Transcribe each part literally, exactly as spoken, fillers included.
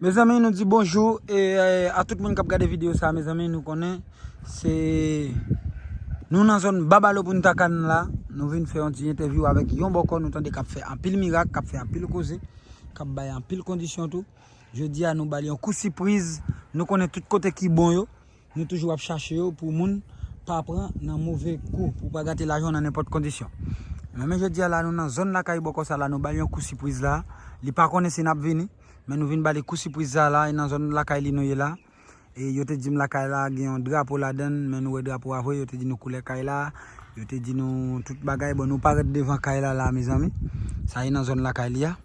Mezanmi, nou di bonjou e, e, a tout moun k ap gade videyo sa, mezanmi, nou konnen se nou nan zòn Babalo Punta Cana la. Nou vin fè yon ti entèvyou avèk yon bòkò nou tande k ap fè anpil mirak, k ap fè anpil koze, k ap bay anpil kondisyon tou. Jodi a, nou ba l yon kou sipriz. Nou konnen tout kote ki bon yo, nou toujou ap chache yo pou moun pa pran nan move kou, pou pa gate lajan w nan nenpòt kondisyon. Men, men jodi a la, nou nan zòn lakay bòkò sa la, nou ba l yon kou sipriz la. Li pa konnen si n ap vini, men nou vin ba li kou sipriz sa la, e nan zòn lakay li nou ye la. E yo te di m lakay la gen yon drapo ladan l, men nou wè drapo a vre, yo te di nou koulè kay la, yo te di nou tout bagay. Bon, nou parèt devan kay la la, mezanmi. Sa e nan zòn lakay li a.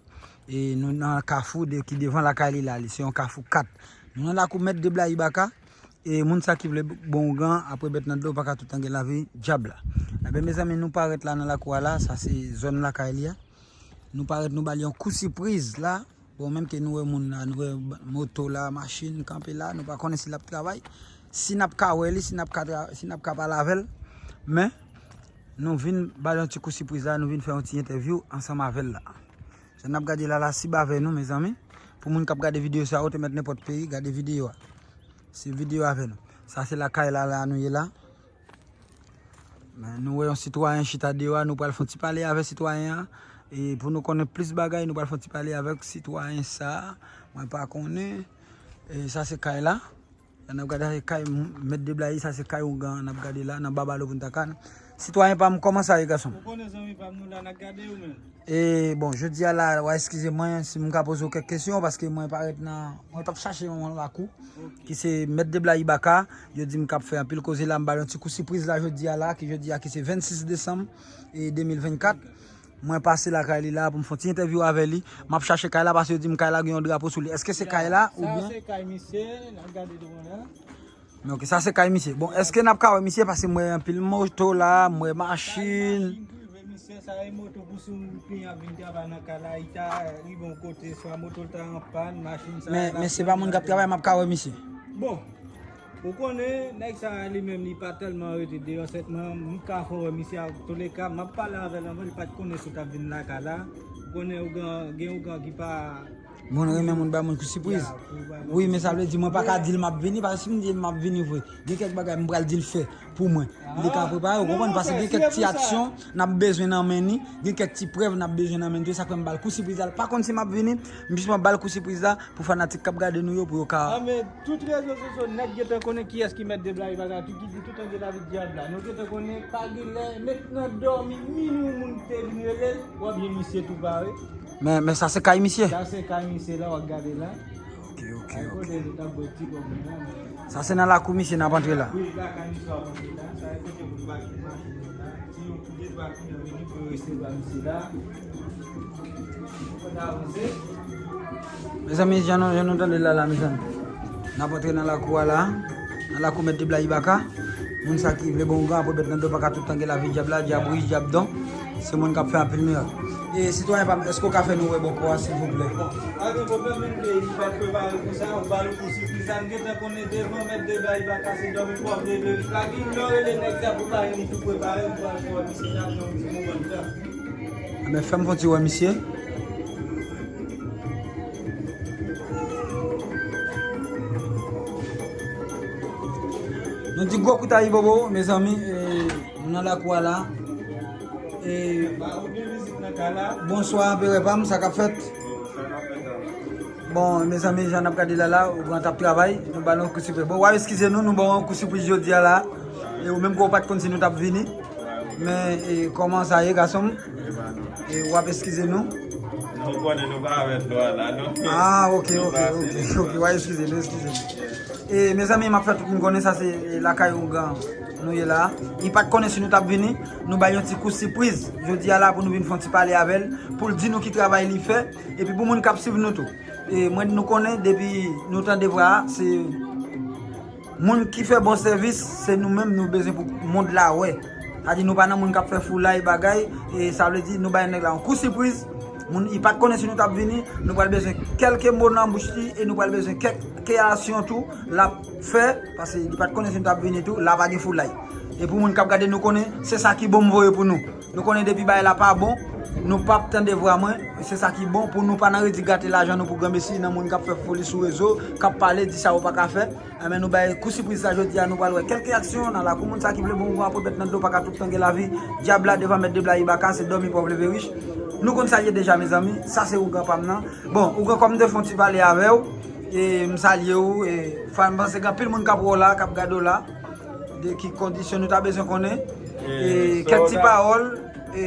E nou nan kafou de, ki devan lakay li la, li se yon kafou kat. Nou nan lakou Mèt Deblayi Baka, e moun sa ki vle bon ougan, apre bèt nan dlo pa ka tout tan gen lavi dyab la. Enben, mezanmi, nou parèt la nan lakou a la, sa se zòn lakay li a. Nou parèt, nou ba li yon kou sipriz la. Bon, menm ke nou wè moun la, nou wè moto la, machin kanpe la, nou pa konnen si l ap travay, si n ap ka wè li, si n ap ka tra-, si n ap ka pale avè l. Men, nou vin ba l yon ti kou sipriz la, nou vin fè yon ti entèvyou ansanm avè l la. Jan n ap gade la, la sib avè nou, mezanmi. Pou moun k ap gade videyo sa, ou te mèt nenpòt peyi, gade videyo a. Sib videyo avè nou. Sa se lakay la, la nou ye la. Men nou wè yon sitwayen chita deyò a, nou pral fè yon ti pale avèk sitwayen an. E pou nou konnen plis bagay, nou pral fè yon ti pale avèk sitwayen sa. Mwen pa konnen. E sa se kay la. N ap gade kay m-, Mèt Deblayi, sa se kay ougan n ap gade la, nan Babalo Punta Cana. Sitwayen pa m, kòman sa ye, gason m? Ou konnen zanmi pa m, nou la, n ap gade ou menm. E, bon, jodi a la, w a eskize mwen si m ka poze w kèk kesyon, paske mwen parèt nan, mwen t ap chache yon lakou, ki se Mèt Deblayi Baka. Yo di m k ap fè anpil koze la, m ba l yon ti kou sipriz la jodi a la, ki jodi a ki se vennsis desanm, e de mil vennkat. Mwen pase lakay li la pou m fè yon ti entèvyou avè li. M ap chache kay la paske yo di m kay la gen yon drapo sou li. Èske se kay la oubyen? Sa se kay misye, n ap gade devan la. Men ok, sa se kay misye. Bon, èske n ap ka wè misye? Paske m wè anpil moto la, m wè machin. Kay, machin prive misye, sa e moto pou si yon kliyan ap vin travay nan kay la, li ta rive yon kote, swa moto l ta an pàn, machin sa. Men, men se pa moun k ap travay, m ap ka wè misye. Bon, ou konnen, nèg sa a li menm, li pa tèlman rete deyò, sètman, m ka fè wè misye, a touleka, m ap pale avè l anvan, li pa t konnen si w t ap vin lakay la. Ou konnen, ougan, gen ougan ki pa moun renmen moun ba moun kou sipriz. Wi, men sa vle di mwen pa ka di l m ap vini, paske si m di l m ap vini vre, gen kèk bagay m pral di l fè pou mwen. Li ka prepare, ou konprann, paske gen kèk ti aksyon n ap bezwen nan men ni, gen kèk ti prèv n ap bezwen nan men ni tou, e sa k fè m ba l kou sipriz la. L pa konn si m ap vini, m jis mwen ba l kou sipriz la pou fanatik k ap gade nou yo, pou yo ka. Tout rezo sosyo nèt gentan konnen kiyès ki Mèt Deblayi Baka, tout ki di tout angle lavi dyab la. Nou gentan konnen pa gen lè, met nan dòmi, minwi moun te vin rele l, w ap jwenn misye tou pare. Men, men sa se kay misye. Sa se kay misye la, w ap gade la. Ok, ok, ok. Ay, kote nou t ap bwè ti gòm nan, men. Sa se nan lakou misye n ap antre la. Wi, lakay misye w ap antre la. Sa e kote pou nou pake machin nou la. Ti yon kou de twa kliyan vini pou yo resevwa misye la. Mezanmi, jan nou, jan nou tande l la, la, mezanmi. N ap antre nan lakou a la, nan lakou Mèt Deblayi Baka. Moun sa ki vle bon ougan, apre bèt nan do pa ka tout tan gen lavi dyab la, dyab wouj, dyab don. Se moun k ap fè anpil mirak. E sitwayen pa m, èske w ka fè nou wè bòkò a, silvouplè? Bon, pa gen pwoblèm, men li pa t prepare pou sa, ou ba l kou sipriz la, m gentan konnen devan Mèt Deblayi Baka se dòmi pou w ap leve, li pa gen lè w rele nèg sa pou pa vini tou prepare, ou pral fè misye la nan yon ti moman de tan. Enben, fè m fè yon ti wè misye. Nou di gwo kout a Ibobo, mezanmi, e, nou nan lakou a la. E, bonswa, anperè pa m, sa k ap fèt? Bon, mezanmi, jan n ap gade la la, ougan t ap travay, nou ba l yon kou sipriz. Bon, w a eskize nou, nou ba w yon kou sipriz jodi a la. E ou menm ke w pa t konn si nou t ap vini. Men, e, kòman sa ye, gason m? E, w ap eskize nou? Nou konnen nou pa avèk nou an la, non. Ah, ok, ok, ok, ok, w a eskize nou, eskize nou. E, mezanmi, m ap fè tout moun konnen sa se, e, lakay ougan nou ye la. Li pa t konnen si nou t ap vini, nou ba l yon ti kou sipriz. Jodi a la pou nou vin fè yon ti pale avè l, pou l di nou ki travay li fè, epi pou moun k ap swiv nou tou. E mwen, nou konnen depi nou tande vwa a, se moun ki fè bon sèvis, se nou menm nou bezwen pou mond la wè. Sa di nou pa nan moun k ap fè foulay bagay, e sa vle di nou bay nèg la yon kou sipriz. Moun, li pa t konnen si nou t ap vini, nou pral bezwen kèlke mo nan bouch li, e nou pral bezwen kèk kreyasyon tou, l ap fè, paske li pa t konnen si nou t ap vini tou, la pa gen foulay. E pou moun k ap gade, nou konnen se sa ki bon m voye pou nou. Nou konnen depi bagay la pa bon, nou p ap tande vwa mwen. Se sa ki bon pou nou pa nan redi gate lajan nou pou granmesi nan moun k ap fè foli sou rezo, k ap pale, di sa yo pa ka fè. Enben, nou bay kou sipriz sa jodi a, nou pral wè kèk reyaksyon nan lakou moun sa ki vle bon, bon, apre bèt nan dlo pa ka tout tan gen lavi. Dyab la devan mèt de bla Ibaka, se dòmi pòv leve rich. Nou konn sa l ye deja, mezanmi. Sa se ougan pa m nan. Bon, ougan, kòm m te fè yon ti pale avè w, e m salye w, e fwa m panse gen anpil moun k ap wè w la, k ap gade w la, de ki kondisyon nou ta bezwen konnen. E kèk ti pawòl, e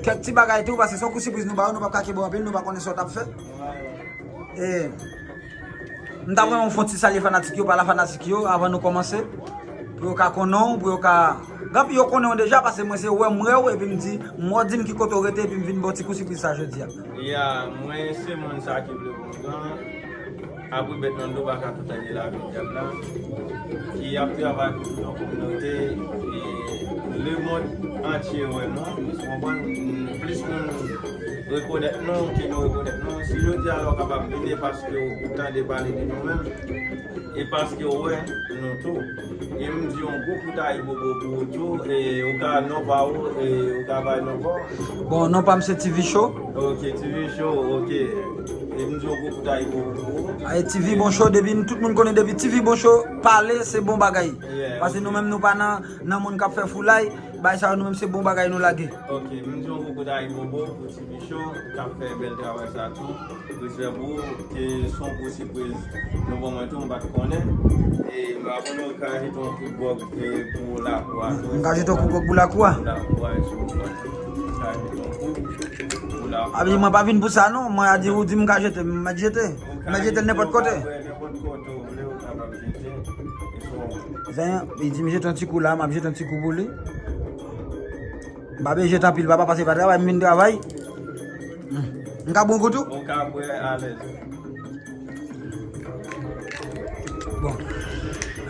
kèk ti bagay tou, paske se yon kou sipriz nou ba w, nou p ap ka kenbe w anpil, nou pa konnen sa w t ap fè. E m ta renmen w fè yon ti salye fanatik yo, pale a fanatik yo, avan nou kòmanse, pou yo ka konnen w, pou yo ka, gen anpil yo konnen w deja, paske mwen se wè m wè w, epi m di, m wè w di m ki kote w rete, epi m vin ba w ti kou sipriz sa jodi a. Ya, mwen se moun sa ki vle bon jan, apre bèt nan dlo pa ka tout tan gen lavi dyab la, ki ap travay pou tout yon kominote, e lemonn antye wè nou, ou konprann, plis moun rekonèt nou ke nou rekonèt nou. Si jodi a la w kapab vini paske w tande pale de nou menm, e paske w wè nou tou. E m di yon gwo kout Ayibobo pou ou tou, e ou ka non pa ou, e ou ka bay non pa w. Bon, non pa m se T V Show. Ok, T V Show, ok. E m di yon gwo kout Ayibobo pou ou. Aye, T V Bon Show, depi tout moun konnen depi T V Bon Show pale, se bon bagay. Yeah, paske nou menm nou pa nan, nan moun k ap fè foulay, bay sa yo nou menm se bon bagay nou lage. Ok, m di yon gwo kout Ayibobo pou T V Show, k ap fè bèl travay sa tou. Respè pou ou, ke se yon gwo sipriz nou ban mwen tou, m pa t konnen. E m pa konnen ou ka jete yon kout gwòg, e, pou lakou a tou. M ka jete yon kout gwòg pou lakou a? Pou lakou a, e, si w konprann. M ka jete yon kout pou lakou a. Abi, mwen pa vin pou sa non, mwen a di ou di m ka jete, m mèt jete. M mèt jete l nenpòt kote. Ou ka jete, ou ka bwè nenpòt kote ou vle, ou kapab jete. E se yon... Zanyan, li di m jete yon ti kou la, m ap jete yon ti kou pou li. M pa bezwen jete anpil, papa, paske pa travay m vin travay. Hmm. M ka bwè yon gout tou? Ou ka bwè alèz. Bon.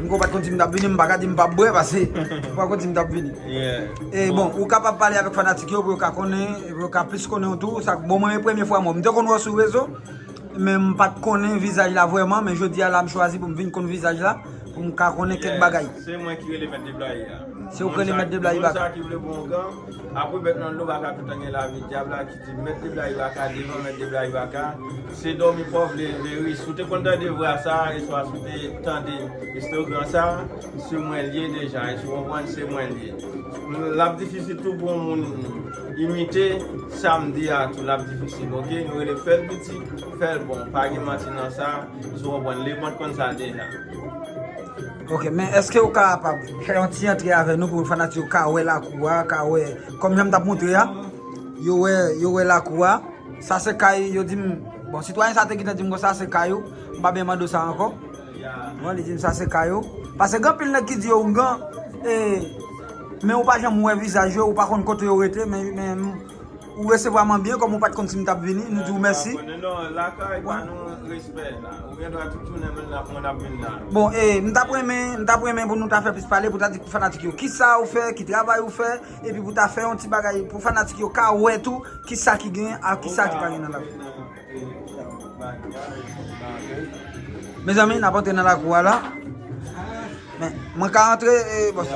Menm ke w pa t konn si m t ap vini, m pa ka di m p ap bwè, paske w pa konn si m t ap vini. Yeah. E bon, ou kapab pale avèk fanatik yo pou yo ka konnen, pou yo ka plis konnen w tou. Sa k bon, mwen, e premye fwa m wè w. M te konn wè w sou rezo, men m pa t konnen vizaj la vrèman, men jodi a la, m chwazi pou m vin konn vizaj la, pou m ka konnen kèk bagay. Yeah. Se mwen ki rele Mèt de Blayi a. Se ou k rele Mèt de Blayi Baka. Moun sa ki vle bon ougan, apre bèt nan dlo pa ka tout tan gen lavi dyab la ki di Mèt de Blayi Baka, devan Mèt de Blayi Baka, se dòmi pòv leve rich. Si w te konn tande vwa sa, e swa si w te tande slogan sa, se mwen l ye deja, e si w konprann, se mwen l ye. L ap difisil tou pou yon moun imite sa m di a tou, l ap difisil, oke? Nou rele fè l piti, fè l bon, pa gen manti nan sa, si w konprann, lemonn konn sa deja. Ok, men èske ou kapab fè yon ti antre avè nou pou fanatik yo ka wè lakou a, ka wè, kòm jan m t ap montre a, yo wè, yo wè lakou a. Sa se kay, yo di m, bon, sitwayen sa te gentan di m konsa se kay ou, m pa byen mande w sa ankò. Bon, li di m sa se kay ou. Paske gen anpil nèg ki di yo ougan, e, men ou pa janm wè vizaj yo, ou pa konn kote yo rete, men, men ou resevwa mwen byen, kòm ou pa t konn si m t ap vini, nou di w mèsi. Non, lakay pa nou, respè la. Ou gen dwa tou tounen menm la, mwen ap vin la. Bon, e, m t ap renmen, m t ap renmen pou nou ta fè plis pale, pou ta di fanatik yo kisa ou fè, ki travay ou fè, epi pou ta fè yon ti bagay pou fanatik yo ka wè tou kisa ki gen ak kisa ki pa gen nan lavi. Mezanmi, n ap antre nan lakou a la. Men, mwen ka antre, e, bòs.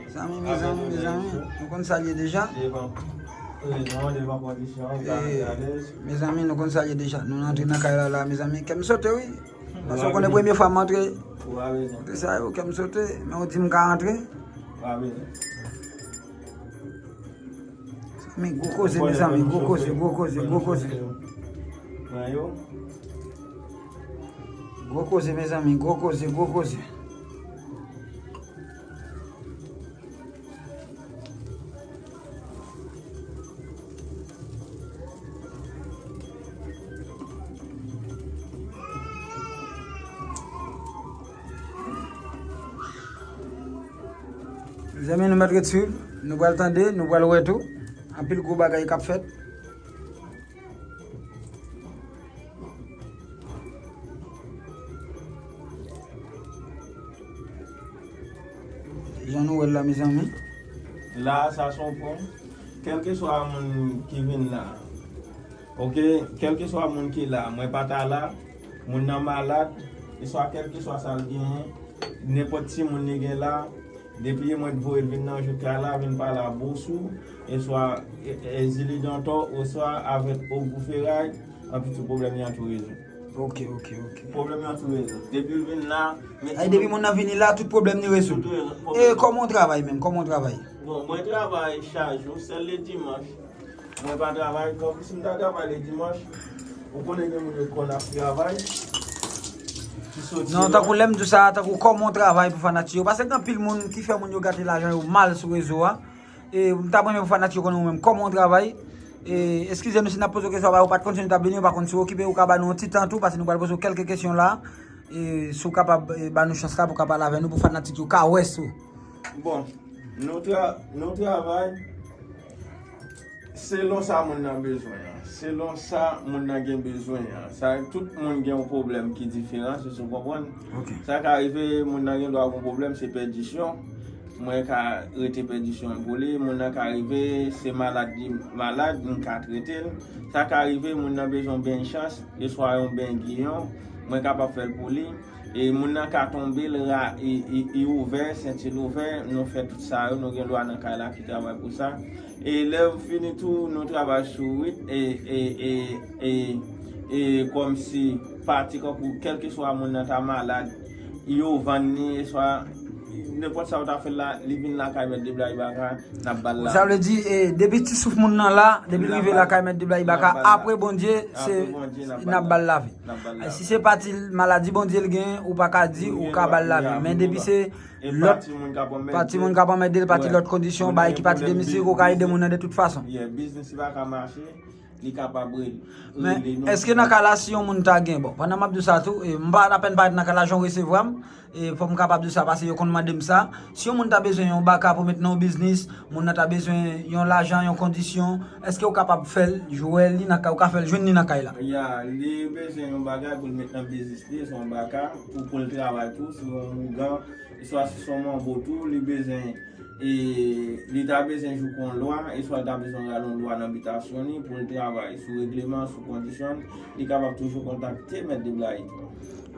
Mezanmi, mezanmi, mezanmi, nou konn sa l ye deja. Mezanmi, nou konn sa l ye deja. Nou antre nan kay la, la, mezanmi. Kè m sote, wi. Paske w konnen premye fwa m antre. Antre sa yo, kè m sote. Men ou di m ka antre. Men gwo koze, mezanmi, gwo koze, gwo koze, gwo koze. Gwo koze, mezanmi, gwo koze, gwo koze. Mezanmi, nou mèt ret swiv, nou pral tande, nou pral wè tou. Anpil gwo bagay k ap fèt. Jan nou wè l la, mezanmi. La, sa se yon pon. Kèlkeswa moun ki vin la, oke, kèlkeswa moun ki la, mwen pa ta la, moun nan malad, e swa kèlkeswa sa l genyen, nenpòt timoun li gen la, Depi mwen t voye l vin nan Joukay la, vin pale a Bosou, e swa e, e, Zili Dantò, oswa avèk Ogou Feray, anpi tou pwoblèm li an tou rezoud. Ok, ok, ok. Pwoblèm li an tou rezoud. Depi l vin la, Ay, depi moun nan vini la, tout pwoblèm li rezoud. E kòman w travay menm? Kòman w travay? Bon, mwen travay chak jou, sèl le dimanch. Mwen pa travay, tankou si m ta travay le dimanch, ou konnen gen moun yo konn ap travay. Non, tankou lè m di w sa, tankou kòman w travay pou fanatik yo. Paske gen anpil moun ki fè moun yo gate lajan yo mal sou rezo a. E m ta renmen pou fanatik yo konnen ou menm kòman w travay. E eskize nou si n ap poze w kesyon, ou pa t konn si nou t ap vini, ou pa konn si w okipe, ou ka ba nou yon ti tan tou, paske nou pral poze w kèlke kesyon la. E si w kapab e, ba nou chans la pou w ka pale avè nou, pou fanatik yo ka wè si w. Bon, nou, tra, nou travay selon sa moun nan bezwen an. Selon sa moun nan gen bezwen an. Sa, tout moun gen yon pwoblèm ki diferan, si w konprann. Ok. Sa ka rive, moun nan gen dwa gen yon pwoblèm, se pèdisyon. Mwen ka rete pèdisyon an pou li. Moun nan ka rive, se malad li malad, m ka trete l. Sa ka rive, moun nan bezwen yon beny chans, e swa yon beny giyon, mwen kapab fè l pou li. E moun nan ka tonbe, l ra, e, e, e ouvè, senti l ouvè, nou fè tout sa yo, nou gen lwa nan kay la ki travay pou sa. E lè fini tou, nou travay sou rit, e, e, e, e, e kòmsi pati kankou, kèlkeswa moun nan ta malad, yo vann li, e swa nenpòt sa yo ta fè l la, li vin lakay Mèt Deblayi Baka, n ap ba l lavi. Sa vle di, e, depi ti souf moun nan la, depi l rive lakay Mèt Deblayi Baka, apre Bondye, se, n ap ba l lavi. Si se pati maladi Bondye l gen, ou pa ka di ou ka ba l lavi. Men depi se lòt pati moun k ap anmède l, pati lòt kondisyon, bay ki pati de mizik, ou ka ede moun nan de tout fason. Biznis li pa ka mache, li kapab rele. Men èske nan ka la, si yon moun ta gen, bon, pandan m ap di w sa tou, e, m pa apèn parèt nan ka la, jan w resevwa m, e, fò m kapab di w sa, paske yo konn mande m sa. Si yon moun ta bezwen yon baka pou met nan yon biznis, moun nan ta bezwen yon lajan, yon kondisyon, èske w kapab fè l jwe li nan kay, ou ka fè l jwenn li nan kay la? Ya, li bezwen yon bagay pou l met nan biznis li, se yon baka, pou, pou l travay tou, se yon ougan, swa se yon manbo tou, li bezwen, e, li ta bezwen jouk yon lwa, e swa l ta bezwen rale yon lwa nan bitasyon li, pou l travay sou regleman, sou kondisyon, li kapab toujou kontakte Mèt Deblayi tou.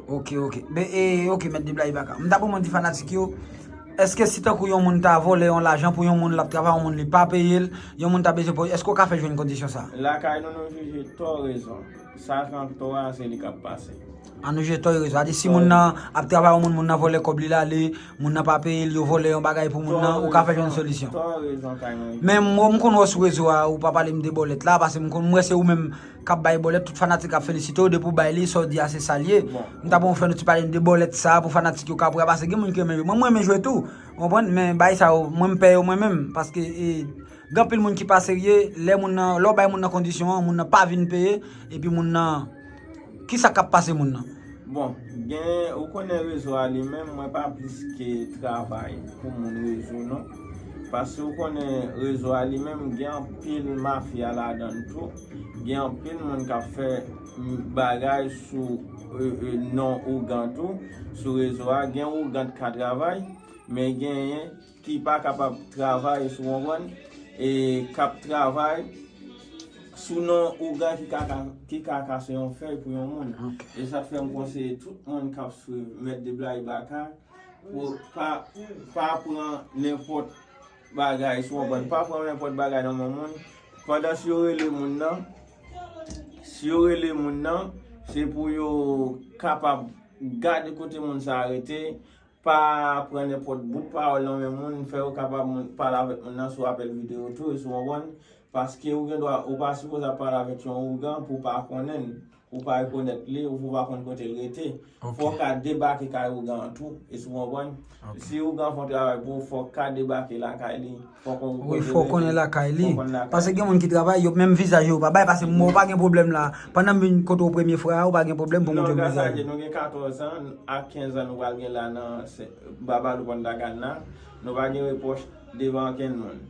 Ok, ok. Ben, e, ok, Mèt Deblayi Baka. M ta pou mwen di fanatik yo, èske si tankou yon moun ta vòlè yon lajan pou yon moun, l ap travay, yon moun li pa peye l, yon moun ta bezwen pou, èske w ka fè jwenn kondisyon sa? Lakay nou, nou jije tò rezon. Sa k an tò a, se li k ap pase. An nou jije tò rezon. Sa di si moun nan ap travay yon moun, moun nan vòlè kòb li l ale, moun nan pa peye l, yo vòlè yon bagay pou moun nan, ou ka fè jwenn solisyon. Tò rezon kay mwen. Men m, m konn wè w sou rezo a, ou pa pale m de bòlèt la, paske m konn, m wè se ou menm k ap bay bòlèt, tout fanatik ap felisite w, depi w bay li, sa w di a se sa l ye. M ta bon fè nou ti pale de bòlèt sa pou fanatik yo ka pran, paske gen moun ki renmen jwe. Mwen, mwen renmen jwe tou, w konprann? Men bagay sa yo, mwen m pè yo mwen menm, paske e, gen anpil moun ki pa serye, lè moun nan, lè w bay moun nan kondisyon an, moun nan pa vin peye, epi moun nan, kisa k ap pase moun nan? Bon, gen, ou konnen rezo a li menm, mwen pa plis ke travay pou moun rezo non. Paske ou konnen rezo a li menm gen anpil mafya ladan l tou. Gen anpil moun k ap fè bagay sou e, e, non ougan tou, sou rezo a. Gen ougan k ka travay, men genyen ki pa kapab travay, si w konprann, e k ap travay sou non ougan ki ka, ka, ki ka kase yon fèy pou yon moun. E sa k fè m konseye tout moun k ap swiv Mèt Deblayi Baka, pou pa, pa pran nenpòt bagay, si w konprann, pa pran nenpòt bagay nan men moun. Pandan si yo rele moun nan, si yo rele moun nan, se pou yo kapab gade kote moun sa a rete, pa pran nenpòt bout pawòl nan men moun, fè yo kapab moun, pale avèk moun nan sou apèl videyo tou, si w konprann. Paske ou gen dwa, ou pa sipoze ap pale avèk yon ougan pou w pa konnen l, ou pa rekonèt li, ou pa konn kote l rete. Fò w ka debake kay ougan an tou, èske w konprann? Si ougan fè yon travay pou ou, fò w ka debake lakay li. Fò w konn kote l rete. Wi, fò w konnen lakay li. Paske gen moun ki travay, yo menm vizaj yo pa bay, paske m wè w pa gen pwoblèm la. Pandan m vin kote w premye fwa a, ou pa gen pwoblèm pou montre m vizaj ou. Non, gras a Dye, nou gen katòz an, a kenz an nou pral gen la nan Babalou Pòntagan la. Nou pa gen repwòch devan okenn moun.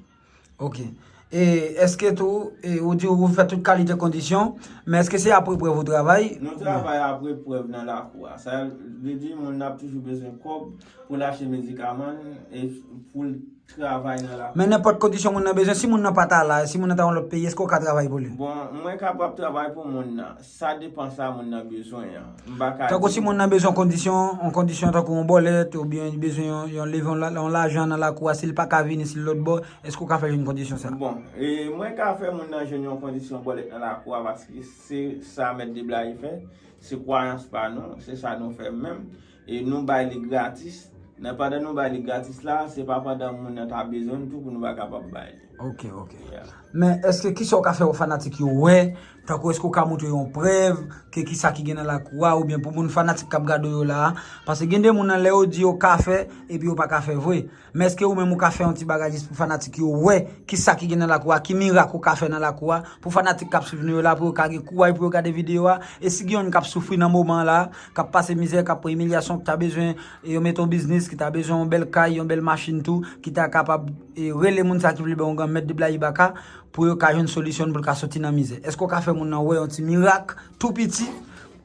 Ok. E èske tou, e, ou di ou fè tout kalite kondisyon, men èske se apre prèv ou travay? Nou travay apre prèv nan lakou a. Sa vle di moun nan ap toujou bezwen kòb pou l achte medikaman l, e pou l travay nan lakou. Men nenpòt kondisyon moun nan bezwen, si moun nan pa ta la, si moun nan ta yon lòt peyi, èske w ka travay pou li? Bon, mwen kapab travay pou moun nan. Sa depan sa moun nan bezwen an. M pa ka Tankou si moun nan bezwen yon kondisyon, yon kondisyon tankou yon bòlèt, oubyen li bezwen yon, yon leve yon la- yon lajan nan lakou a, si l pa ka vini, si l lòt bò, èske w ka fè l jwenn kondisyon sa? Bon, e, mwen ka fè moun nan jwenn yon kondisyon bòlèt nan lakou a, paske se sa Mèt Deblayi fè, se kwayans pa nou, se sa nou fè menm, e nou bay li gratis. Nan pandan nou bay li gratis la, se pa pandan moun nan ta bezwen l tou pou nou pa kapab bay li. Ok, ok. Yeah. Men èske kisa w ka fè pou fanatik yo wè, tankou èske w ka montre yon prèv ke kisa ki gen nan lakou a, oubyen pou moun fanatik k ap gade w yo la a? Paske gen de moun nan lè yo di yo ka fè, epi yo pa ka fè vre. Men èske ou menm ou ka fè yon ti bagay jis pou fanatik yo wè kisa ki gen nan lakou a, ki mirak ou ka fè nan lakou a, pou fanatik k ap swiv nou yo la, pou yo ka gen kouraj pou yo gade videyo a, e si gen youn k ap soufri nan moman la, k ap pase mizè, k ap pran imilyasyon, ki ta bezwen, e yo mete yon biznis, ki ta bezwen yon bèl kay, yon bèl machin tou, ki ta kapab, e, rele moun sa ki vle ban yon gran Mèt Deblayi Baka, pou yo ka jwenn solisyon pou l ka soti nan mizè. Èske w ka fè moun nan wè yon ti mirak tou piti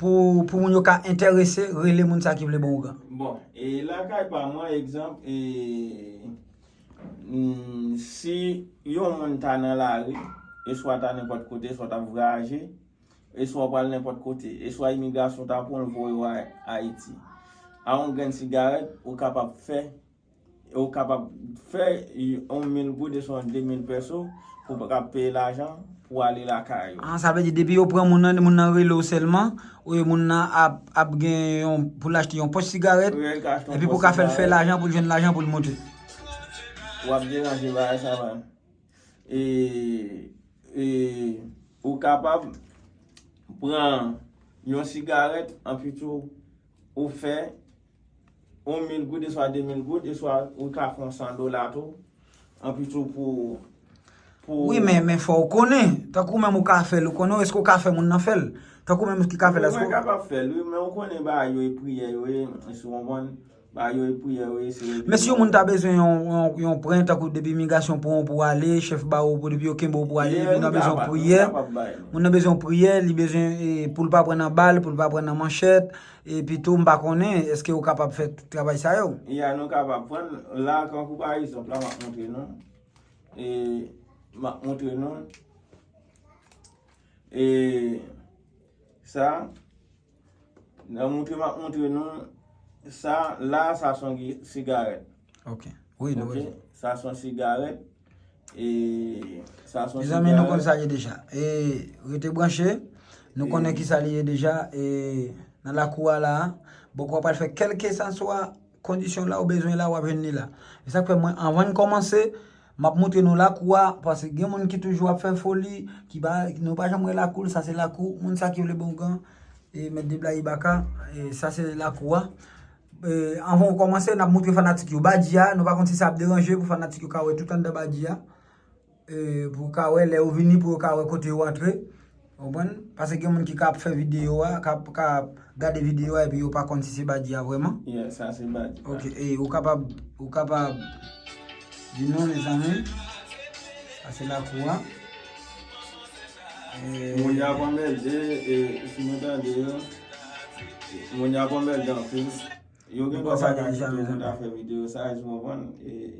pou, pou moun yo ka enterese, rele moun sa ki vle ban yon gran? Bon, e lakay pa mwen, egzanp, e, mm, si yon moun ta nan lari, e swa ta nenpòt kote, swa t ap vwayaje, e swa w pral nenpòt kote, e swa imigrasyon ta pran l voye w a- Ayiti. A yon grenn sigarèt, ou kapab fè, ou kapab fè y- yon mil goud e swa yon de mil pèso pou w ka peye lajan pou w ale lakay ou. Ah, sa vle di depi yo pran moun nan, moun nan rele w sèlman, ou moun nan ap, ap gen yon, pou l achte yon pòch sigarèt, Wi, l ka achte yon epi pou pòch ka fè l fè sigarèt. Lajan, pou l jwenn lajan pou l monte. W ap deranje bagay sa, man. E, e ou kapab pran yon sigarèt, anpi tou ou fè yon mil goud, e swa de mil goud, e swa ou ka fè yon san dola tou, anpi tou pou, pou Wi, men, men fò w konnen. Tankou menm ou ka fè l, ou konnen, èske w ka fè moun nan fè l? Tankou menm ki ka fè l, èske Mwen w kapab fè l, wi, men ou konnen bagay yo e priyè yo ye, si w konprann. Ba yo e priyè, wi, se Men si yon moun ta bezwen yon, yon, yon prè, tankou depi imigrasyon pran w pou w ale, chèf ba w pou depi yo kenbe w pou w ale, Yeah, epi nou nou bezwen kapab, nou priyè. Kapab bay nou. Moun nan bezwen yon priyè, li bezwen, e, pou l pa pran nan bal, pou l pa pran nan manchèt, epi tou m pa konnen, èske ou kapab fè tout travay sa yo? Ya, nou kapab pran, la, kankou pa egzanp, la, m ap montre nou. E, m ap montre nou. E, sa, nan montre m ap montre nou, sa, la, sa se yon gi- sigarèt. Ok. Wi, nou Ok, wè. Sa se yon sigarèt. E, sa se yon Mezanmi, nou konn sigarèt. Sa ye deja. E, rete branche. Nou konnen E, ki sa li ye deja. E, nan lakou a la, bon, w pral fè kèlkeswa kondisyon la ou bezwen la, w ap jwenn li la. E sa k fè mwen, anvan n kòmanse, m ap montre nou lakou a, paske gen moun ki toujou ap fè foli, ki pa, nou pa janm wè lakou l, sa se lakou, moun sa ki vle bon gan, e, mèt de blayi baka, e, sa se lakou a. E, anvan w kòmanse, n ap montre fanatik yo badji a, nou pa konn si sa ap deranje pou fanatik yo ka wè tout anndan badji a. E, pou w ka wè, lè yo vini, pou yo ka wè kote yo antre. Ou konprann? Paske gen moun ki ka ap fè videyo a, ka, ka ap gade videyo a, epi yo pa konn si se badji a vrèman. Yeah, sa se badji a. Ok, e, ou kapab, ou kapab di nou, mezanmi. Sa se lakou a. E, Moun yo ap anmède, e, si nou tande yo, moun yo ap anmède anpil. Yo gen dwa pa ta kite moun ta fè videyo sa, ou konprann? E,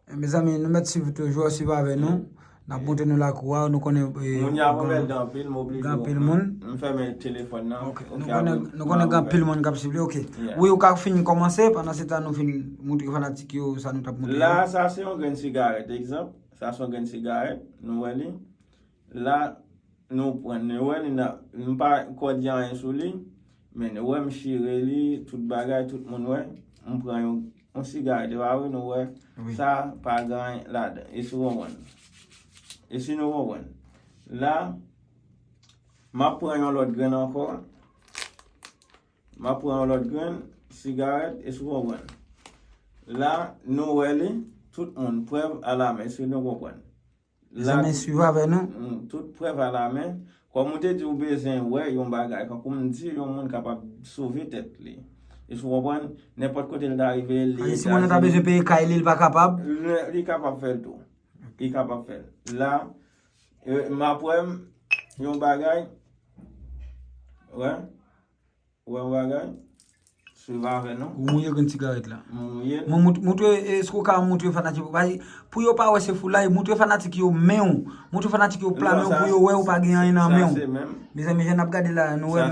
E, mezanmi, nou mèt swiv toujou, swiv avè nou. N ap montre nou lakou a, nou konnen, e, Moun yo ap gen, anmède anpil, m oblije gen anpil moun. M fèmen telefòn nan. Ok. Ok, Nou konnen, apre, nou konnen gen anpil moun k ap swiv li, ok. Yeah. Wi, ou ka fin kòmanse, pandan se tan nou fin montre fanatik yo sa nou t ap montre yo. La, sa se yon grenn sigarèt, egzanp. Sa se yon grenn sigarèt, nou wè li. La, nou pran, nou wè li nan, m pa kò di anyen sou li, men nou wè m chire li, tout bagay, tout moun wè, m pran yon, yon sigarèt, e pa vre, nou wè, Wi. Sa pa gen anyen ladan, e si w konprann. E si nou konprann. La, m ap pran yon lòt grenn ankò, m ap pran yon lòt grenn sigarèt, e si w konprann. La, nou wè li, tout moun, prèv alamen, e si nou konprann. Mezanmi, swiv avè nou. Mm, tout prèv alamen. Kòm ou te di ou bezwen wè yon bagay, kankou m di, yon moun kapab sove tèt li. E si w konprann, nenpòt kote l ta rive, li Etazini. Si moun nan ta bezwen peye kay li, li pa kapab? Li, li kapab fè l tou. Li kapab fè l. La, e, m ap wè m, yon bagay, wè, Ou wè yon bagay? Swiv avè nou. Ou mouye grenn sigarèt la. Mouye. Mwen mout- moutre, èske w ka moutre fanatik ou? Bay- Pou yo pa wè se foulay, moutre fanatik yo men w. Moutre fanatik yo pla men w pou yo wè ou pa gen anyen nan men w. Mezanmi, jan n ap gade la, nou wè.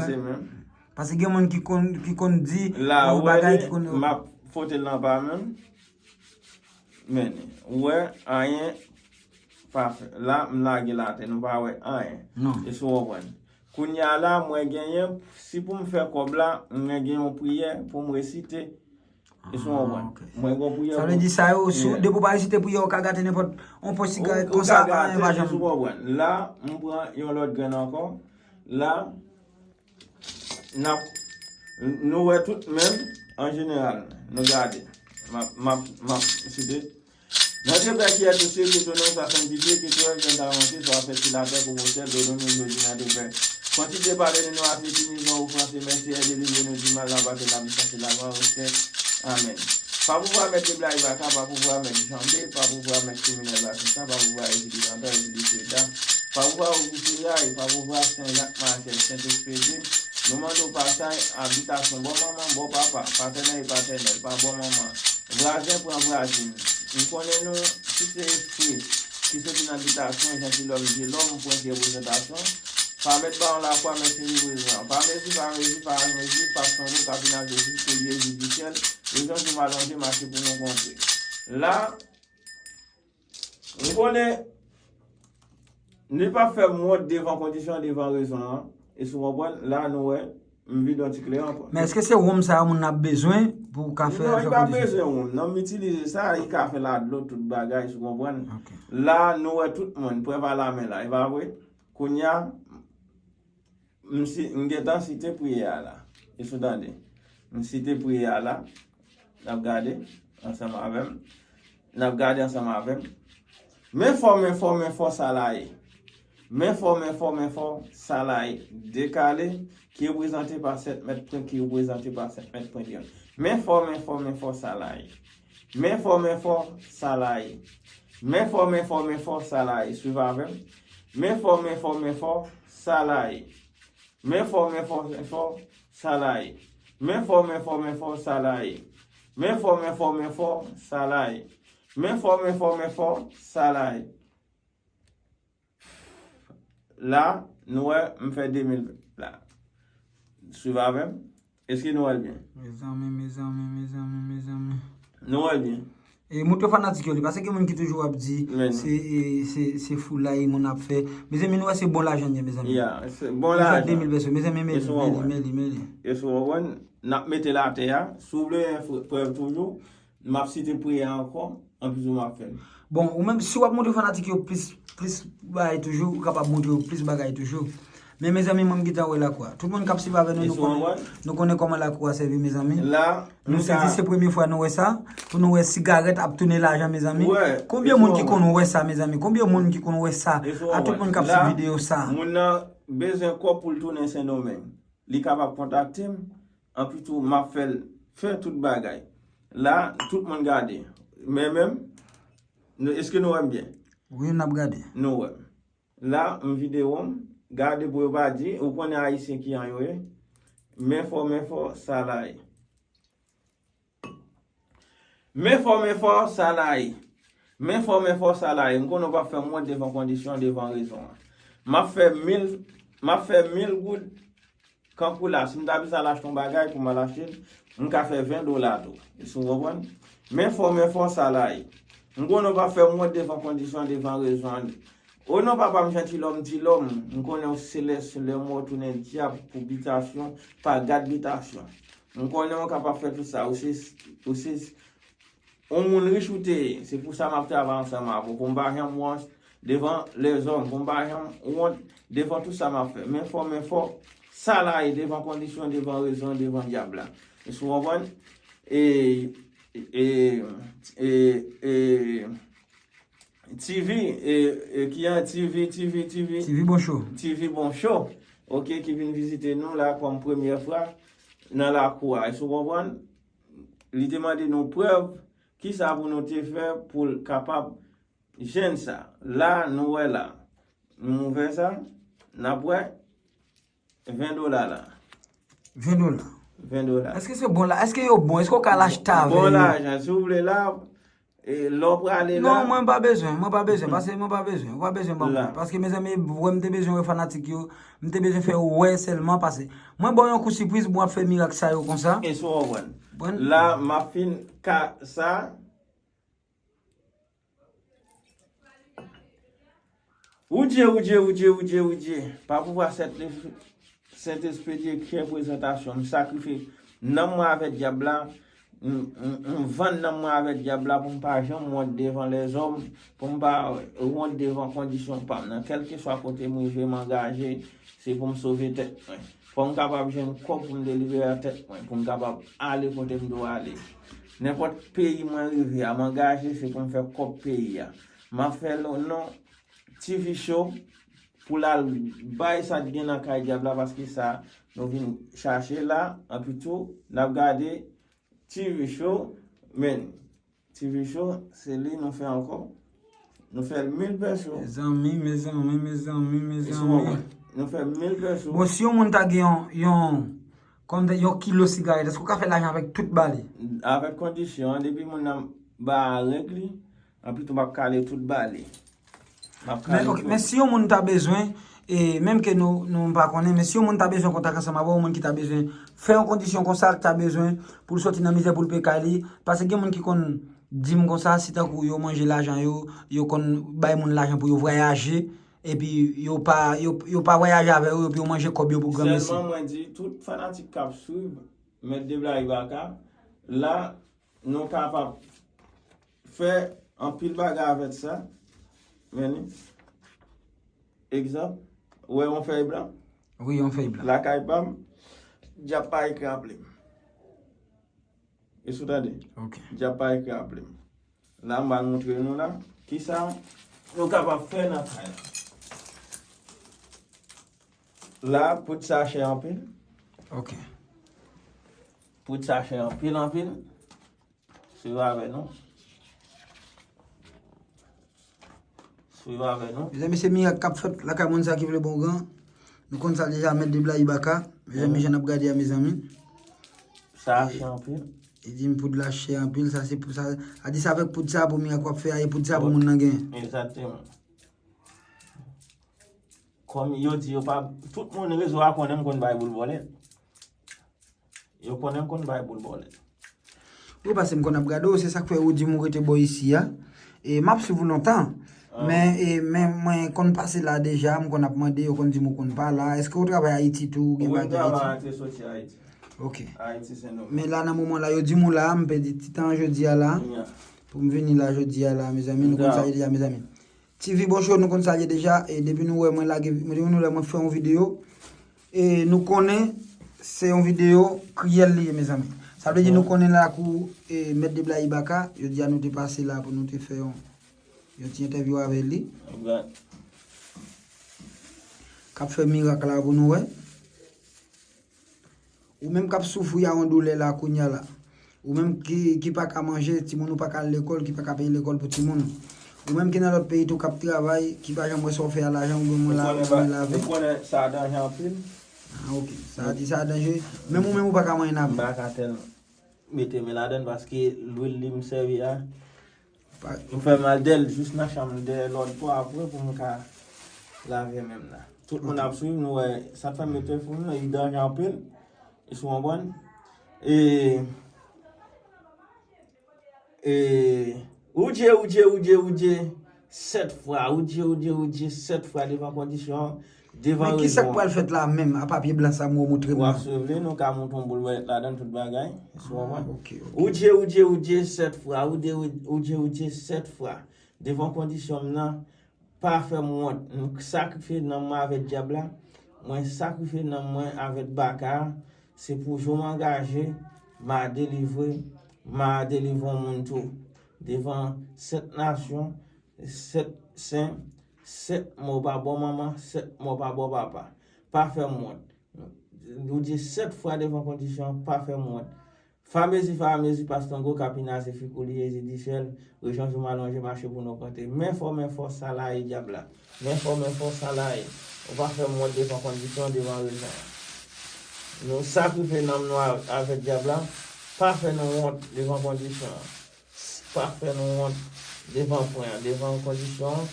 Paske gen moun ki konn ki konn di yon bagay ki konn. M ap fote l nan pa menm. Men, ou wè, anyen pa fè. La, m lage l atè, nou pa wè anyen. Èske w konprann? Kounye a la, mwen genyen, si pou m fè kòb la, mwen gen yon priyè pou m resite. Èske w konprann? Mwen gen yon priyè pou m. Sa vle di sa yo, depi w pa resite priyè, ou ka gate nenpòt yon pòch sigarèt konsa, anyen pa janm. Èske w konprann? La, m pran yon lòt grenn ankò. La, n ap, nou wè tout menm, an jeneral, nou gade. M ap, m ap, m ap site. Notre Père qui es aux cieux, que ton nom soit sanctifié, que ton règne vienne, ta volonté soit faite sur la terre comme au ciel, donne-nous aujourd'hui notre pain quotidien, pardonne-nous à ceux qui nous ont offensés, mais Seigneur, délivre-nous du mal, la patrie, la puissance et la gloire au siècle. Amèn. Pa pouvwa mèt Deblayi Baka, pa pouvwa mèt Janbe, pa pouvwa mèt kriminèl Batistan, pa pouvwa Ezili Dantan, Ezili Freda, pa pouvwa Ogi Feyay, pa pouvwa Sen Jak Masyèl, Sent Espedi, nou mande w pasaj, abitasyon, bò manman, bò papa, patènèl e patènèl, pa bò manman, vwazen pran vwazin. M konnen nou, si se espri ki soti nan bitasyon, jantilòm, dyelòm, pwen ki reprezantasyon, pa mèt bawon lakwa, mèt se li prezan. Pa mezi, pa mezi, pa mezi, pa sonje, kapinaj Jezi, kolye jidisyèl, rezon jou m alonje, mache pou nou kontre. La, nou konnen, nou pa fè m wont devan kondisyon, devan rezon an. Èske w konprann? La, nou wè, m vide yon ti kleren ankò. Men èske se wonm sa yo moun nan ap bezwen pou w ka fè kondisyon? Non, li pa bezwen wonm. Non, m itilize sa, li ka fè ladlo, tout bagay, èske w konprann? La, nou wè tout moun, prèv a la men la, e pa vre? Kounye a, m si, m gentan site priyè a la. Èske w tande? M site priyè a la. N ap gade ansanm avè m. N ap gade ansanm avè m. Men fò, men fò, men fò, sa la ye. Men fò, men fò, men fò, sa la ye. Dekale, ki reprezante pa sèt mèt pwen, ki reprezante pa sèt mèt pwen yon. Men fò, men fò, men fò, sa la ye. Men fò, men fò, sa la ye. Men fò, men fò, men fò, sa la ye. Swiv avè m. Men fò, men fò, men fò, sa la ye. Men fò, men fò, men fò, sa la ye. Men fò, men fò, men fò, sa la ye. Men fò, men fò, men fò, sa la ye. Men fò, men fò, men fò, sa la ye. La, nou wè, m fè de mil la. Swiv avè m. Èske nou wè l byen? Mezanmi, mezanmi, mezanmi, mezanmi. Nou wè l byen? E moutre fanatik yo li, paske gen moun ki toujou ap di se e, se se foulay moun ap fè. Mezanmi, nou wè se bon lajan n ye, mezanmi. Ya, se bon lajan. Nou fè de mil pèso, mezanmi, men li, men li, men li, men li. Èske w konprann? N ap mete l atè a. Si w vle prèv toujou, m ap site priyè a ankò, anplis ou m ap fè l. Bon, ou menm, si w ap moutre fanatik yo plis, plis bagay toujou, ou kapab moutre yo plis bagay toujou. Men mezanmi, mwen m gentan wè lakou a. Tout moun k ap swiv avè nou, nou konnen, nou konnen kòman lakou a sèvi, mezanmi. La, nou sezi, se premye fwa nou wè sa. Pou nou wè sigarèt ap tounen lajan, mezanmi. Konbyen moun ki konn wè sa, mezanmi? Konbyen moun ki konn wè sa? A tout moun k ap swiv videyo sa. Moun nan bezwen kòb pou l tounen Sendomeng. Li kapab kontakte m. Anplis tou, m ap fè l fè tout bagay. La, tout moun gade. Men menm, nou, èske nou wè m byen? Wi, n ap gade. Nou wè m. La, m videyo m, gade pou yo pa di, ou konnen Ayisyen kijan yo ye. Men fò, men fò, sa la ye. Men fò, men fò, sa la ye. Men fò, men fò, sa la ye. M konnen w p ap fè m wont devan kondisyon, devan rezon an. M ap fè mil, m ap fè mil goud. Kankou la, si m ta bezwen al achte yon bagay pou m al achte l, m ka fè ven dola tou. Èske w konprann? Men fò, men fò, sa la ye. M konnen w p ap fè m wont devan kondisyon, devan rezon an. O non, papa m, jantilòm, dilòm, m konnen w se lè, se lè mò tounen dyab pou bitasyon, pa gad bitasyon. M konnen w kapab fè tout sa, ou se, ou se, yon moun rich ou te ye, se pou sa m ap travay ansanm avè w, pou m pa janm wont devan lèzòm, pou m pa janm wont devan tout sa m ap fè. Men fò, men fò, sa la ye devan kondisyon, devan rezon, devan dyab la. Èske w konprann? E, e, e, e, TV, e, e, ki an TV, TV, TV. TV Bon Show. TV Bon Show. Ok, ki vin vizite nou la kòm premyè fwa nan lakou a. Èske w konprann? Li te mande nou prèv, kisa pou nou te fè pou l kapab jwenn sa. La, nou wè la. Nou ouvè sa, n ap wè ven dola la. Ven dola. Ven dola. Èske se bon la? Èske yo bon? Èske w ka l achte avè Bon yo? Lajan, si w vle la, e, lè w prale la. Non, mwen pa bezwen, mwen pa bezwen, paske mwen pa bezwen, ou pa bezwen ban mwen. La. Paske mezanmi, wè m te bezwen wè fanatik yo, m te bezwen fè yo wè sèlman, paske mwen ba w yon kou sipriz, mwen ap fè mirak sa yo konsa. E si w konprann. Bon. La, m ap fin ka sa. Woudye, Woudye, Woudye, Woudye, Woudye. Pa pouvwa Sentespri, Sentespri Dye, kè prezantasyon. M sakrifye nanm mwen avèk dyab la. M, m, m vann nanm mwen avèk dyab la pou m pa janm wont devan lèzòm, pou m pa wont devan kondisyon pa m nan. Kèlkeswa kote m rive, m angaje, se pou m sove tèt mwen. Fò m kapab jwenn kòb pou m delivre tèt mwen, pou m kapab ale kote m dwe ale. Nenpòt peyi mwen rive a, m angaje, se pou m fè kòb peyi a. M ap fè non, non T V Show pou l al bay sa k gen nan kay dyab la, paske sa nou vin chache la, anpi tou, n ap gade T V Show, men T V Show, se li nou fè ankò. Nou fè l mil peso. Mezanmi, mezanmi, mezanmi, E si w mezanmi. konprann? Nou fè mil peso. Bon, si yon moun ta gen yon, yon, kòm yon kilo sigarèt, èske w ka fè lajan avèk tout ba li? Avèk kondisyon, depi moun nan ba a règ li, anpi tou m ap kale tout ba li. M ap Men, kale ok, tout. Men si yon moun ta bezwen, e menm ke nou, nou pa konnen, men si yon moun ta bezwen kontak ansanm avè w, yon moun ki ta bezwen fè yon kondisyon konsa, ki ta bezwen pou l soti nan mizè, pou l peye kay li, paske gen moun ki konn di m konsa, si tankou yo manje lajan yo, yo konn bay moun lajan pou yo vwayaje, epi yo pa, yo, yo pa vwayaje avè yo, epi yo manje kòb yo pou granmesi. Sèlman mwen di, tout fanatik k ap swiv Mèt Deblayi Baka, la, nou kapab fè anpil bagay avèk sa. Men li. Egzanp, ou wè yon fèy blan? Wi, yon fèy blan. Lakay pa m, dyab pa ekri aple m. Èske w tande? Ok. Dyab pa ekri aple m. La, m al montre nou la, kisa nou kapab fè nan kay la. La, poud sa chè anpil. Ok. Poud sa chè anpil, anpil. Swiv avè nou. Swiv avè nou. Mezanmi, se mirak k ap fèt lakay moun sa ki vle bon gran. Nou konn sa deja, Mèt Deblayi Baka. Mezanmi, jan n ap gade a, mezanmi. Sa chè anpil. Li di m poud la chè anpil, sa se pou sa. A di sa avèk poud sa pou mirak w ap fè a, e poud sa pou moun nan genyen. Egzakteman. Kòm yo di yo pa, tout moun rezo a konnen m konn bay boul bòlèt. Yo konnen m konn bay boul bòlèt. Wi, paske m konn ap gade w, se sa k fè ou di m ou rete bò isi a. E m ap swiv ou lontan. Men, e, men mwen konn pase la deja, m konn ap mande, yo konn di m ou konn pa la. Èske ou travay Ayiti tou, ou gen Wi, m bagay travay Ayiti? Ayiti, soti Ayiti. Ok. Ayiti, Sendomeng. Men la, nan moman la, yo di m ou la, m pèdi ti tan jodi a la. Yeah. Pou m vini la jodi a la, mezanmi, nou konn sa ye deja, mezanmi. T V Bon Show, nou konn sa ye deja, e depi nou wè mwen lage, depi nou wè mwen fè yon videyo, e nou konnen se yon videyo kriyèl li ye, mezanmi. Sa vle di nou konnen lakou, e, Mèt Deblayi Baka, jodi a nou te pase la pou nou te fè yon, yon ti entèvyou avè li. Egzak. K ap fè mirak la pou nou wè. Ou menm k ap soufri a yon doulè la kounye a la. Ou menm ki, ki pa ka manje, timoun ou pa ka al lekòl, ki pa ka peye lekòl pou timoun ou. Ou menm ki nan lòt peyi tou k ap travay, ki pa janm wè sa w fè a lajan, ou gen mwen la, ou gen mwen lave. Ou konnen sa danje anpil. Ah, ok. Sa di sa danje. Menm ou menm ou pa ka manyen M avè. pa ka tèl mete men ladann paske lwil li m sèvi a, Pa- m fè mal dèl jis nan chanm dèyè lòd pwa apre pou m ka lave men m nan. Tout moun ap swiv, nou wè, sa fè m mete fou nan, li danje anpil. Èske w konprann? E, e, ou dye, ou dye, ou dye, ou dye, sèt fwa, ou dye, ou dye, ou dye, sèt fwa devan kondisyon, devan Men ki sa k rezon. Pral fèt la menm, apa pye blan sa m wè w montre m W ap nan? Swiv li, nou ka montre yon boul bòlèt ladan tout bagay. Èske w konprann? Ok, ok. Ou dye, ou dye, ou dye, sèt fwa, ou dye, ou dye, ou dye, sèt fwa. Devan kondisyon m nan, pa fè m wont. M sakrifye nanm mwen avèk dyab la. Mwen sakrifye nanm mwen avèk baka a. Se pou jou m angaje, m a delivre, m a delivre yon moun tou. Devan sèt nasyon, sèt sen, sèt mò pa bò manman, sèt mò pa bò papa. Pa fè m wont. Nou di sèt fwa devan kondisyon, pa fè m wont. Famezi, famezi, Pastango, Kapinaze, Fikoli, Ezi, Dichèl, rejyon Joumalonje, mache pou nou kante. Men fò, men fò, sa la ye dyab la. Men fò, men fò, sa la ye. Ou pa fè m wont devan kondisyon, devan rezon. Nou sakrifye nanm nou a- avèk dyab la. Pa fè nou wont devan kondisyon an. Pa fè nou wont devan pwen an, devan kondisyon an.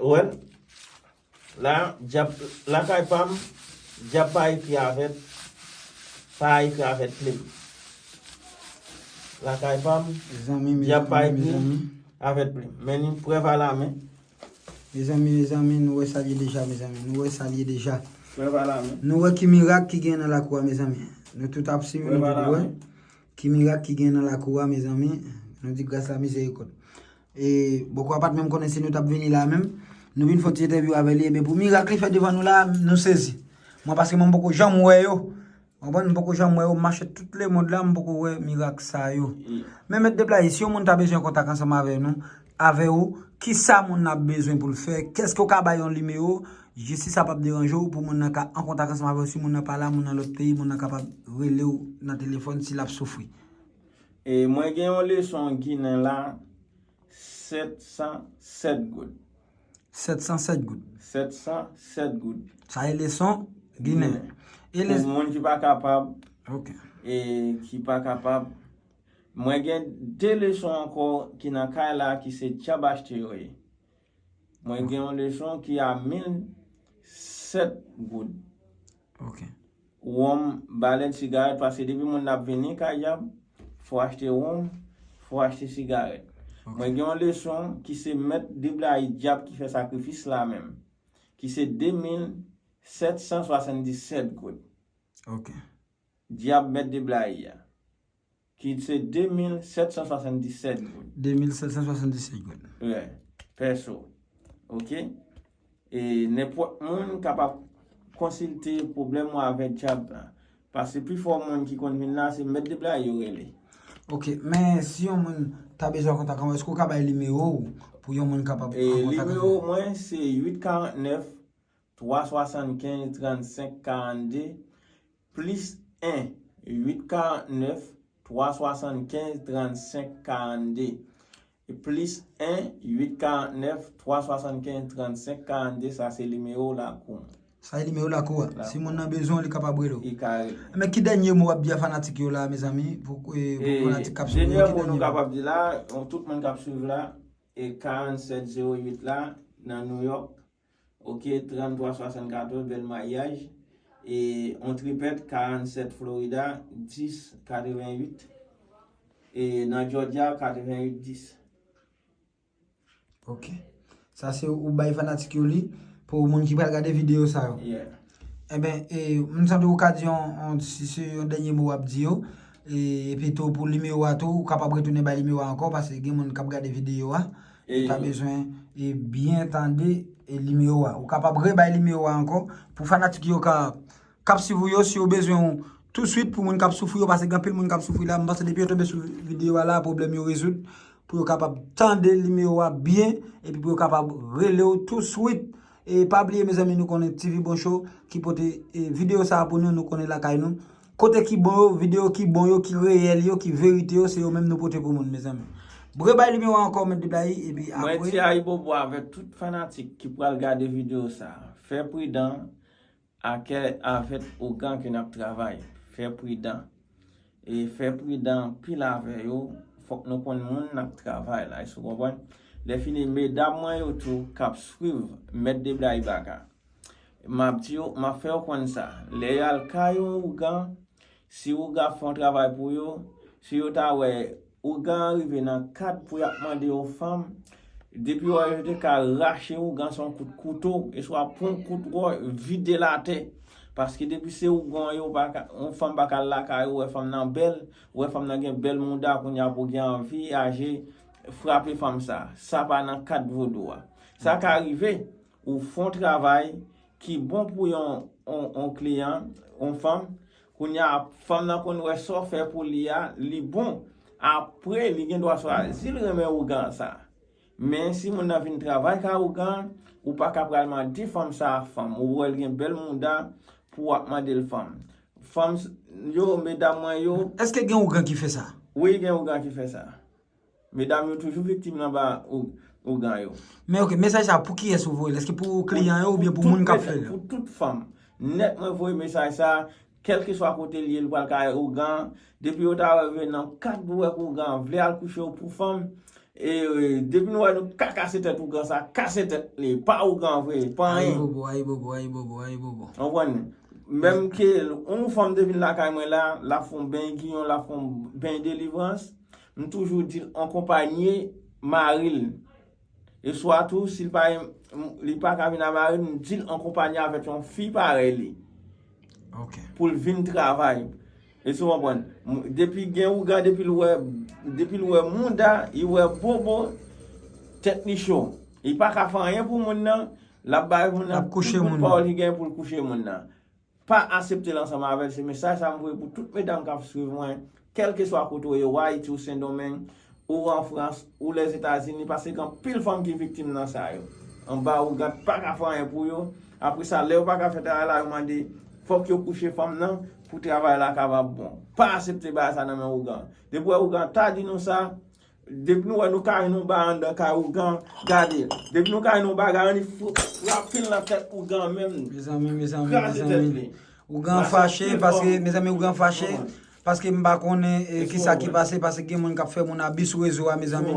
Ou wè l? La, dyab, lakay pa m, dyab pa ekri avèk, pa ekri avèk plim. Lakay pa m, dyab pa ekri avèk plim. Men ni prèv alamen. Mezanmi, mezanmi, nou wè sa l ye deja, mezanmi. Nou wè sa l ye deja. Prèv alamen. Nou wè ki mirak ki gen nan lakou a, mezanmi. Nou tout ap swiv, nou tout wè ki mirak ki gen nan lakou a, mezanmi. Nou di gras la mizerikòd. E, bòkò a pa t menm konnen si nou t ap vini la menm. Nou vin fè yon ti entèvyou avè li, ebyen pou mirak li fè devan nou la, nou sezi. Mwen, paske mwen, m poko janm wè yo. Konprann, m poko janm wè yo, m mache tout lemonn la, m poko wè mirak sa yo. Men Mèt Deplayi, si yon moun ta bezwen kontak ansanm avè nou, avè w, kisa moun nan ap bezwen pou l fè? Kèske w ka bay yon nimewo? Jis si sa p ap deranje w, pou moun nan ka an kontak ansanm avè w, si moun nan pa la, moun nan lòt peyi, moun nan kapab rele w nan telefòn si l ap soufri. E mwen gen yon leson ginen la, sèt san sèt goud. Sèt san sèt goud. Sèt san sèt goud. Sa e leson ginen. Ginen. E pou moun ki pa kapab, e ki pa kapab, mwen gen de leson ankò ki nan kay la ki se dyab achte yo ye. Mwen gen yon leson ki a mil sèt goud. Wonm, balèt, sigarèt, paske depi moun nan ap vini kay dyab, fò achte wonm, fò achte sigarèt. Mwen gen yon leson ki se Mèt Deblayi dyab ki fè sakrifis la menm, ki se de mil sèt san swasanndisèt goud. Dyab Mèt Deblayi a, ki se de mil sèt san swasanndisèt goud. De mil sèt san swasanndisèt goud. Wi, pèso. Oke? E nenpòt moun kapab konsilte pwoblèm ou avèk dyab la. Paske pifò moun ki konn vin la, se Mèt Deblayi yo rele. Oke, men si yon moun ta bezwen kontak an, èske w ka bay nimewo w pou yon moun kapab an kontak avè w? Nimewo mwen se uit karant nèf, twa swasann kenz, trannsenk karannde, plis en, uit karant nèf, twa swasann kenz, trannsenk karannde. Plis en, uit karant nèf, twa swasann kenz, trannsenk karannde, sa se nimewo lakou mwen. Sa e nimewo lakou a. Si moun nan bezwen w, li kapab rele w. Li ka rele. Men ki dènye mo w ap di a fanatik yo la, mezanmi? Pou, e, pou fanatik k ap swiv yo, ki dènye mo nou kapab di la, tout moun k ap swiv la, e karannsèt zewo uit la, nan New York, oke, tranntwa swasannkatòz, bèl maryaj, e on tripèt, karannsèt Florida, dis katrevennuit, e nan Georgia, katrevennuit dis. Oke. Sa se ou bay fanatik yo li pou moun ki pral gade videyo sa yo. Enben, e, m santi ou ka di yon, yon, si se yon dènye mo w ap di yo, e, epi tou pou nimewo a tou, ou kapab retounen bay nimewo a ankò, paske gen moun k ap gade videyo a, yo ta bezwen, e, byen tande, e, nimewo a. Ou kapab rebay nimewo a ankò pou fanatik yo ka k ap swiv ou yo, si yo bezwen w touswit, pou moun k ap soufri yo, paske gen anpil moun k ap soufri la, m panse depi yo tonbe sou videyo a la, pwoblèm yo rezoud, pou yo kapab tande nimewo a byen, epi pou yo kapab rele w touswit. E pa bliye, mezanmi, nou konnen T V Bon Show ki pote, e, videyo sa a pou nou, nou konnen lakay nou. Kote ki bon yo, videyo ki bon yo, ki reyèl yo, ki verite yo, se yo menm nou pote pou moun, mezanmi. Rebay nimewo a ankò, Mèt Deblayi, epi apre. Mwen di ayibobo avèk tout fanatik ki pral gade videyo sa a. Fè pridan, akè avèk ougan ke n ap travay. Fè pridan. E fè pridan anpil avè yo. Fòk nou konn moun n ap travay la. Èske w konprann? Lè fini, medam mwen yo tou k ap swiv Mèt Deblayi Baka. M ap di yo, m ap fè yo konn sa. Lè y al kay yon ougan, si ougan ap fè yon travay pou yo, si yo ta wè ougan an rive nan kad pou y ap mande yon fanm, depi yo wè yo te ka rache ougan se yon kout kouto, e swa pran yon kout wò, vide l atè. Paske depi se ougan yo, pa ka, yon fanm pa ka al lakay ou, wè fanm nan bèl, wè fanm nan gen bèl mouda, kounye a pou gen anvi aje frape fanm sa. Sa pa nan kad vodou a. Sa ka rive, ou fè yon travay ki bon pou yon, yon, yon kliyan, yon fanm, kounye a, fanm nan konn wè sa w fè pou li a, li bon. Apre, li gen dwa chwazi l renmen ougan sa. Men si moun nan vin travay kay ougan, ou pa ka pral mande fanm sa a fanm. Ou wè l gen bèl mouda pou w ap mande l fanm. Fanm s- yo, medam mwen yo. Èske gen ougan ki fè sa? Wi, gen ougan ki fè sa. Medam yo toujou viktim nan ba ou- ougan yo. Men oke, mesaj sa pou kiyès ou voye l? Èske pou kliyan yo oubyen pou moun k ap fè l? Pou tout fanm. nèt, mwen voye mesaj sa, kèlkeswa kote l ye, l pral kay ougan. Depi yo ta wè Venom, kat pou wè k ougan vle al kouche w pou fanm. E, e, depi nou wè nou ka kase tèt ougan sa, kase tèt li, pa ougan vre, pa anyen. Ayibobo, ayibobo, ayibobo, ayibobo. Konprann? Menm ke yon fanm te vin lakay mwen la, l ap fè yon beny giyon, l ap fè yon beny delivrans, m toujou di l ankonpanye mari l. E swa tou, si l pa, li pa ka vin a mari l, m di l ankonpanye avèk yon fi parèy li. Ok. Pou l vin travay. Èske w konprann? M- Depi gen ougan, depi l wè, depi l wè mouda, li wè bobo, tèt li cho. Li pa ka fè anyen pou moun nan, l ap bay moun nan tout pawòl li gen pou l kouche moun nan. Pa aksepte l ansanm avè l. Se mesaj sa m voye pou tout medam k ap swiv mwen, kèlkeswa kote w ye, ou Ayiti, ou Sendomeng, ou an Frans, ou Lèzetazini, paske gen anpil fanm ki viktim nan sa yo. Anba ougan pa ka fè anyen pou yo. Apre sa, lè yo pa ka fè travay la, yo mande fòk yo kouche fanm nan pou travay la kapab bon. Pa aksepte bagay sa nan men ougan. Depi w wè ougan ta di nou sa, depi nou wè nou ka jwenn yon ba anndan kay ougan, gade. Depi nou ka jwenn yon bagay, ann fr- frape l nan tèt ougan menm. Mezanmi, mezanmi, kraze tèt li. Ougan fache paske, mezanmi, ougan fache paske m pa konnen e, kisa ki pase, paske gen moun k ap fè moun abi sou rezo a, mezanmi.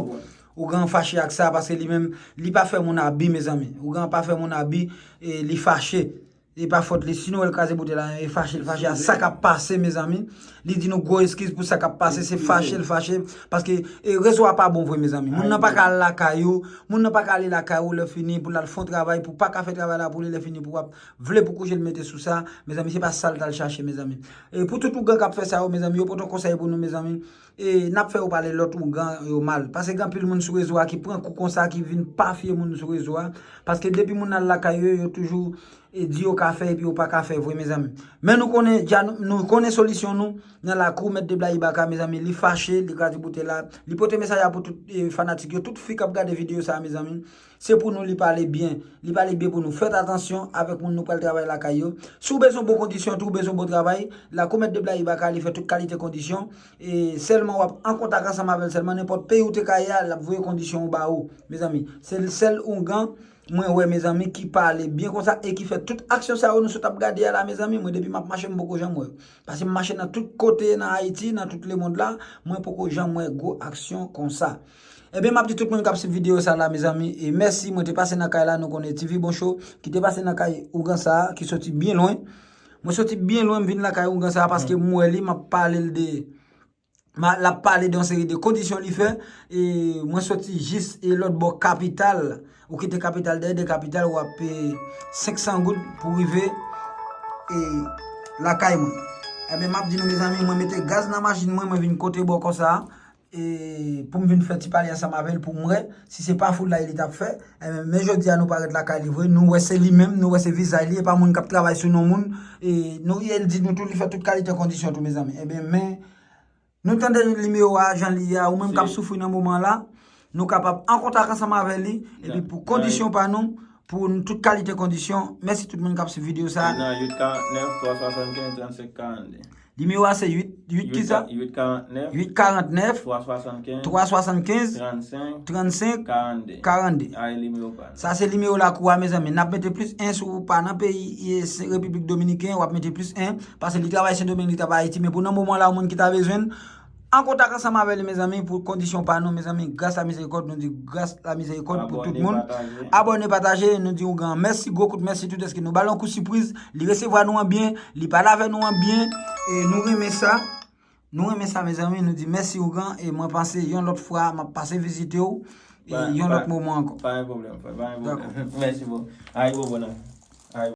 Ougan fache ak sa paske li menm, li pa fè moun abi, mezanmi. Ougan pa fè moun abi, e, li fache. E pa fòt li. Si nou wè l kraze boutèy la, e fache, l fache a sa k ap pase, mezanmi. Li di nou gwo eskiz pou sa k ap pase, se fache, l fache. Paske e, rezo a pa bon vre, mezanmi. Moun nan pa ka al lakay ou, moun nan pa ka ale lakay ou lè fini pou l al fè yon travay, pou pa ka fè travay la pou li lè fini pou w ap vle pou kouche l mete sou sa, mezanmi, se pa sa l t al chache, mezanmi. E pou tout ougan k ap fè sa yo, mezanmi, yo pote yon konsèy pou nou, mezanmi. E n ap fè yo pale lòt ougan yo mal. Paske gen anpil moun sou rezo a ki pran kou konsa, ki vin pa fye moun sou rezo a. Paske depi moun al lakay yo, yo toujou e, di yo ka fè epi yo pa ka fè vre, mezanmi. Men nou konnen, dja nou, nou konnen solisyon nou nan lakou Mèt Deblayi Baka, mezanmi. Li fache, li kraze boutèy la. Li pote mesaj la pou tout e, fanatik yo, tout fi k ap gade videyo sa a, mezanmi. Se pou nou li pale byen. Li pale byen pou nou. Fèt atansyon avèk moun nou pral travay lakay yo. Si w bezwen bon kondisyon tou, w bezwen bon travay, lakou Mèt Deblayi Baka, li fè tout kalite kondisyon. E sèlman w ap an kontak ansanm avè l sèlman, nenpòt peyi w te ka ye a, l ap voye kondisyon ou ba ou, mezanmi. Se l sèl ougan mwen wè, mezanmi, ki pale byen konsa e ki fè tout aksyon sa yo nou sot ap gade a la, mezanmi. Mwen, depi m ap mache, m poko janm wè yo. Paske m mache nan tout kote nan Ayiti, nan tout lemonn la, mwen poko janm wè gwo aksyon konsa. Ebyen, m ap di tout moun k ap swiv videyo sa la, mezanmi, e mèsi, mwen te pase nan kay la, nou konnen T V Bon Show, ki te pase nan kay ougan sa a, ki soti byen lwen. Mwen soti byen lwen, m vin lakay ougan sa a, paske m wè li, m ap pale l de, m a- l ap pale de yon seri de kondisyon li fè, e mwen soti jis e lòt bò kapital, ou kite kapital dèyè, de kapital, w ap peye senk san goud pou rive e lakay mwen. Ebyen, m ap di nou, mezanmi, mwen mete gaz nan machin mwen, mwen vin kote bò konsa a, e pou m vin fè ti pale ansanm avè l pou m wè si se pa foulay li t ap fè. Ebyen, men jodi a nou parèt lakay li vre, nou wè se li menm, nou wè se vizaj li, e pa moun k ap travay sou non moun. E nou, e l di nou tou, li fè tout kalite kondisyon tou, mezanmi. Ebyen, men nou tande nimewo a, jan li ye a, ou menm k ap soufri nan moman la, nou kapab an kontak ansanm avè li, epi pou kondisyon pa nou, pou n- tout kalite kondisyon. Mèsi tout moun k ap swiv videyo sa a. Nan uit karant nèf, twa swasann kenz, trannsenk karannde. Nimewo a se uit, uit kisa? Uit karant nèf, uit karant nèf, twa swasann kenz, twa swasann kenz, trannsenk, trannsenk, karannde. Karannde. Sa se nimewo pa nou. Sa se nimewo lakou a, mezanmi. N ap mete plis en si w pa nan peyi e, se Repiblik Dominiken, w ap mete plis en, paske li travay Sendomeng, li travay Ayiti, men pou nan moman la, yon moun ki ta bezwen l, an kontak ansanm avè li, mezanmi, pou kondisyon pa nou, mezanmi, gras la mizerikòd, nou di gras la mizerikòd pou tout moun. Abòne, pataje. Abòne, pataje, nou di yon gran mèsi, gwo kout mèsi tou, dèske nou ba l yon kou sipriz, li resevwa nou an byen, li pale avè nou an byen, e nou renmen sa. Nou renmen sa, mezanmi, nou di mèsi ougan, e mwen panse yon lòt fwa, m ap pase vizite w, e yon lòt moman ankò. Pa gen pwoblèm, frè, pa gen pwoblèm. Mèsi, bro. Ayibobo, nan. Ayibobo.